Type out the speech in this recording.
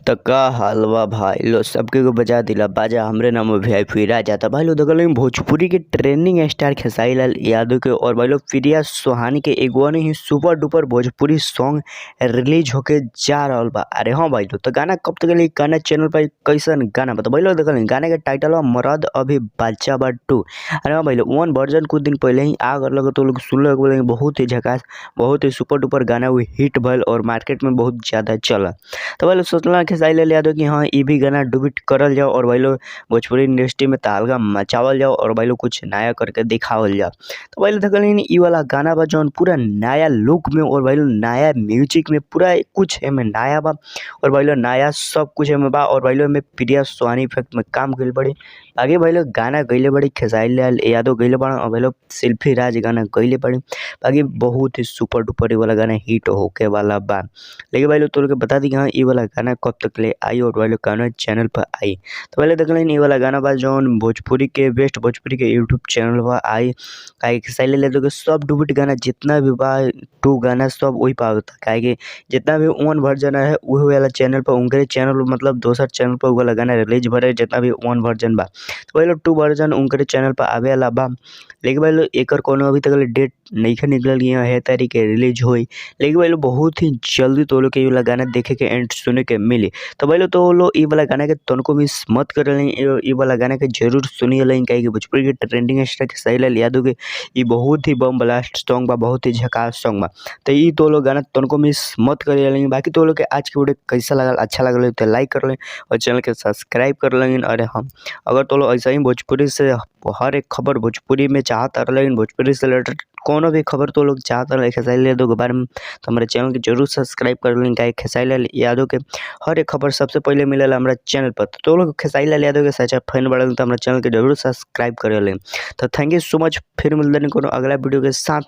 त का हाल बा भाई लो सबके को बजा दिला बाजा हमरे नाम वीआईपी राजा। त भाई लो देखल भोजपुरी के ट्रेंडिंग स्टार खेसारी लाल यादव के और भाई लोग प्रिया सोहानी के एगो ही super duper Bhojpuri song release होके जा रहल बा। अरे हाँ भाई लोग, तो गाना कब तक गली गाना चैनल पर कैसन गाना बा। तो भाई लोग देखल गाना के टाइटल बा मरद अभी बच्चा बा 2। अरे हाँ भाई लोग, वन वर्जन कुछ दिन पहले ही आ गल तो लोग सुन बोले बहुत ही झकास बहुत ही सुपर डुपर गाना वो हिट भइल और मार्केट में बहुत ज़्यादा चला। तो भाई लोग सोचला खेसारी लाल यादव कि हाँ ये भी गाना डुबिट करल जाओ और भाई लोग भोजपुरी इंडस्ट्री में तहलका मचावल जाओ और भाई लोग कुछ नया करके दिखावल जाओ। तो भाई लोग देखल ई वाला गाना बा जौन पूरा नया लुक में और भाई लोग नया म्यूजिक में पूरा कुछ एमे नया बा और भाई लोग नया सब कुछ एमे बा और भाई लोग एमे प्रिया सोहानी इफेक्ट में काम कइल बड़ी। आगे भाई लोग गाना गइले बड़ी खेसारी लाल यादव गइले बड़ा और भाई लोग शिल्पी राज गाना गइले बड़ी। बाकी बहुत ही सुपर डुपर ई वाला गाना हिट होके वाला बा। लेकिन भाई लोग तो लोग के बता दी कि हाँ ई वाला गाना कब तक ले आई और भाई लोग गाना चैनल पर आई। तो पहले देख लें ई वाला गाना बा जौन भोजपुरी के बेस्ट भोजपुरी के यूट्यूब चैनल पर आई। काहे खेसारी लाल यादव के सब डुबिट गाना जितना भी बा 2 गाना सब वही पर आवता। काहे कि जितना भी वन वर्जन है वही वाला चैनल पर उनके चैनल मतलब दोसर चैनल पर वाला गाना रिलीज भरे जितना भी वन वर्जन बा। तो भाई लोग 2 वर्जन उनके चैनल पर आवे वाला बा। लेकिन भाई लोग एकर कोनो अभी तक डेट नहीं निकलल है तारीख के रिलीज होई। लेकिन भाई लोग बहुत ही जल्दी तो लोग के वाला गाना देखे के एंड सुने के मिली। तो भाई लोग तो लोग ई वाला गाना के तनको मिस मत कर ई वाला गाना के जरूर सुनिए लें। काहे कि भोजपुरी के ट्रेंडिंग स्टार खेसारी लाल यादव के ई बहुत ही बम ब्लास्ट सॉन्ग बा, बहुत ही झकास सॉन्ग बा। तो ई तो लोग गाना तनको मिस मत कर लें। बाकी तो लोग के आज के वीडियो कैसा लगल, अच्छा लगल तो लाइक कर लें और चैनल के सब्सक्राइब कर लें। अरे हम अगर तो लोग ऐसा ही भोजपुरी से हर एक खबर भोजपुरी में चाहता रहे भोजपुरी से रिलेटेड कोनो भी खबर तो लोग चाहता रहे खेसारी लाल यादव के बारे में तो हमारे चैनल के जरूर सब्सक्राइब कर लें। काहे खेसारी लाल यादव के हर एक खबर सबसे पहले मिलेला हमारा चैनल पर। तो लोग खेसारी लाल यादव के सच्चा फैन बढ़ल तो हमारे चैनल के जरूर सब्सक्राइब कर लें। तो thank you so much, फिर मिलते हैं कोनो अगला वीडियो के साथ।